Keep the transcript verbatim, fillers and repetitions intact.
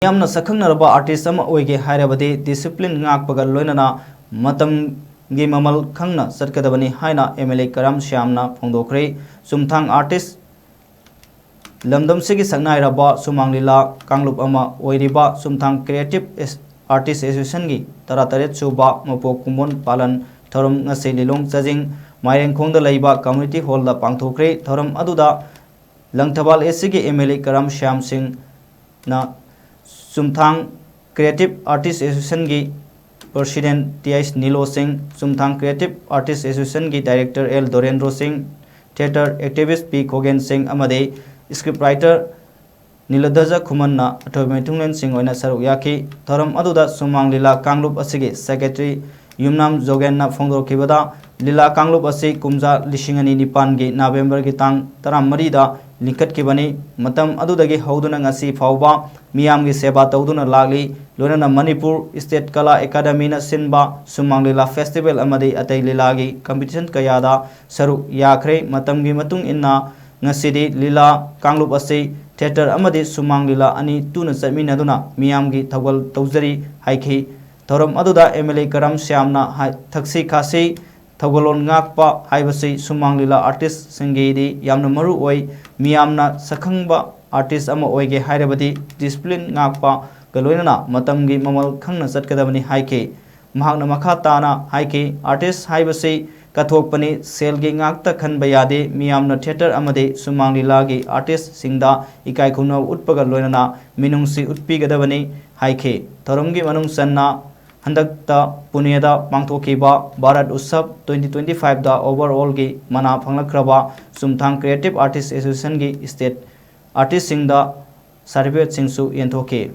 ꯃꯤꯌꯥꯝꯅ ꯁꯛꯈꯪꯅꯔꯕ artist ꯑꯃ ꯑꯣꯏꯒꯦ ꯍꯥꯏꯔꯕꯗꯤ discipline ꯉꯥꯛꯄꯒ ꯂꯣꯏꯅꯅ ꯃꯇꯝꯒꯤ ꯃꯃꯜ ꯈꯪꯅ ꯆꯠꯀꯗꯕꯅꯤ ꯍꯥꯏꯅ M L A ꯀꯔꯝ ꯁ꯭ꯌꯥꯝꯅ ꯐꯣꯡꯗꯣꯛꯈ꯭ꯔꯦ꯫ ꯆꯨꯝꯊꯥꯡ artist ꯂꯝꯗꯝꯁꯤꯒꯤ ꯁꯛꯅꯥꯏꯔꯕ ꯁꯨꯃꯥꯡ ꯂꯤꯂꯥ ꯀꯥꯡꯂꯨꯞ ꯑꯃ ꯑꯣꯏꯔꯤꯕ ꯆꯨꯝꯊꯥꯡ Creative Artist Associationꯒꯤ ꯇꯔꯥꯇꯔꯦꯠ ꯁꯨꯕ ꯃꯄꯣꯛ ꯀꯨꯝꯑꯣꯟ ꯄꯥꯂꯟ ꯊꯧꯔꯝ ꯉꯁꯤ ꯂꯤꯂꯣꯡ ꯆꯥꯖꯤꯡ ꯃꯥꯏꯔꯦꯡꯈꯣꯡꯗ ꯂꯩꯕ community hallꯗ ꯄꯥꯡꯊꯣꯛꯈ꯭ꯔꯦ꯫ ꯊꯧꯔꯝ ꯑꯗꯨꯗ ꯂꯪꯊꯕꯥꯜ ACꯒꯤ M L A ꯀꯔꯝ ꯁ꯭ꯌꯥꯝ ꯁꯤꯡꯅ ꯆꯨꯝꯊꯥꯡ Creative Artist Associationꯒꯤ President T H ꯅꯤꯂꯣ ꯁꯤꯡ, ꯆꯨꯝꯊꯥꯡ Creative Artist Associationꯒꯤ Director L Dorendro ꯁꯤꯡ, theatre activist ꯄꯤ ꯈꯣꯒꯦꯟ ꯁꯤꯡ ꯑꯃꯗꯤ script writer ꯅꯤꯂꯙꯖ ꯈꯨꯃꯟꯅ ꯑꯊꯣꯏꯕ ꯃꯤꯊꯨꯡꯂꯦꯟꯁꯤꯡ ꯑꯣꯏꯅ ꯁꯔꯨꯛ ꯌꯥꯈꯤ꯫ ꯊꯧꯔꯝ ꯑꯗꯨꯗ ꯁꯨꯃꯥꯡ ꯂꯤꯂꯥ ꯀꯥꯡꯂꯨꯞ ꯑꯁꯤꯒꯤ secretary ꯌꯨꯝꯅꯥꯝ ꯖꯣꯒꯦꯟꯅ ꯐꯣꯡꯗꯣꯔꯛꯈꯤꯕꯗ, ꯂꯤꯂꯥ ꯀꯥꯡꯂꯨꯞ ꯑꯁꯤ ꯀꯨꯝꯖꯥ ꯂꯤꯁꯤꯡ ꯑꯅꯤ ꯅꯤꯄꯥꯟꯒꯤ ꯅꯕꯦꯝꯕꯔꯒꯤ ꯇꯥꯡ ꯇꯔꯥꯃꯔꯤꯗ ꯂꯤꯡꯈꯠꯈꯤꯕꯅꯤ꯫ ꯃꯇꯝ ꯑꯗꯨꯗꯒꯤ ꯍꯧꯗꯨꯅ ꯉꯁꯤ ꯐꯥꯎꯕ ꯃꯤꯌꯥꯝꯒꯤ ꯁꯦꯕꯥ ꯇꯧꯗꯨꯅ ꯂꯥꯛꯂꯤ꯫ ꯂꯣꯏꯅꯅ ꯃꯅꯤꯄꯨꯔ State ꯀꯂꯥ ꯑꯦꯀꯥꯗꯃꯤꯅ ꯁꯤꯟꯕ ꯁꯨꯃꯥꯡ ꯂꯤꯂꯥ festival ꯑꯃꯗꯤ ꯑꯇꯩ ꯂꯤꯂꯥꯒꯤ competition ꯀꯌꯥꯗ ꯁꯔꯨꯛ ꯌꯥꯈ꯭ꯔꯦ꯫ ꯃꯇꯝꯒꯤ ꯃꯇꯨꯡ ꯏꯟꯅ ꯉꯁꯤꯗꯤ ꯂꯤꯂꯥ ꯀꯥꯡꯂꯨꯞ ꯑꯁꯤ theatre ꯑꯃꯗꯤ ꯁꯨꯃꯥꯡ ꯂꯤꯂꯥ ꯑꯅꯤ ꯇꯨꯅ ꯆꯠꯃꯤꯟꯅꯗꯨꯅ ꯃꯤꯌꯥꯝꯒꯤ ꯊꯧꯒꯜ ꯇꯧꯖꯔꯤ ꯍꯥꯏꯈꯤ꯫ ꯊꯧꯔꯝ ꯑꯗꯨꯗ M L A ꯀꯔꯝ ꯁ꯭ꯌꯥꯝꯅ ꯍꯥꯏ-, ꯊꯛꯁꯤ ꯈꯥꯁꯤ ꯊꯧꯒꯜꯂꯣꯟ ꯉꯥꯛꯄ ꯍꯥꯏꯕꯁꯤ ꯁꯨꯃꯥꯡ ꯂꯤꯂꯥ artistꯁꯤꯡꯒꯤꯗꯤ ꯌꯥꯝꯅ ꯃꯔꯨ ꯑꯣꯏ꯫ ꯃꯤꯌꯥꯝꯅ ꯁꯛꯈꯪꯕ artist ꯑꯃ ꯑꯣꯏꯒꯦ ꯍꯥꯏꯔꯕꯗꯤ discipline ꯉꯥꯛꯄꯒ ꯂꯣꯏꯅꯅ ꯃꯇꯝꯒꯤ ꯃꯃꯜ ꯈꯪꯅ ꯆꯠꯀꯗꯕꯅꯤ ꯍꯥꯏꯈꯤ꯫ ꯃꯍꯥꯛꯅ ꯃꯈꯥ ꯇꯥꯅ ꯍꯥꯏꯈꯤ, artist ꯍꯥꯏꯕꯁꯤ ꯀꯠꯊꯣꯛꯄꯅꯤ, ꯁꯦꯜꯒꯤ ꯉꯥꯛꯇ ꯈꯟꯕ ꯌꯥꯗꯦ꯫ ꯃꯤꯌꯥꯝꯅ theatre ꯑꯃꯗꯤ ꯁꯨꯃꯥꯡ ꯂꯤꯂꯥꯒꯤ artistꯁꯤꯡꯗ ꯏꯀꯥꯏ ꯈꯨꯝꯅꯕ ꯎꯠꯄꯒ ꯂꯣꯏꯅꯅ ꯃꯤꯅꯨꯡꯁꯤ ꯎꯠꯄꯤꯒꯗꯕꯅꯤ ꯍꯥꯏꯈꯤ꯫ ꯊꯧꯔꯝꯒꯤ ꯃꯅꯨꯡ ꯆꯟꯅ ꯍꯟꯗꯛꯇ ꯄꯨꯅꯦꯗ ꯄꯥꯡꯊꯣꯛꯈꯤꯕ ꯚꯥꯔꯠ ꯎꯠꯁꯕ twenty twenty fiveꯗ overallꯒꯤ ꯃꯅꯥ ꯐꯪꯂꯛꯈ꯭ꯔꯕ ꯆꯨꯝꯊꯥꯡ Creative Artist Associationꯒꯤ state artistꯁꯤꯡꯗ certificateꯁꯤꯡꯁꯨ ꯌꯦꯟꯊꯣꯛꯈꯤ꯫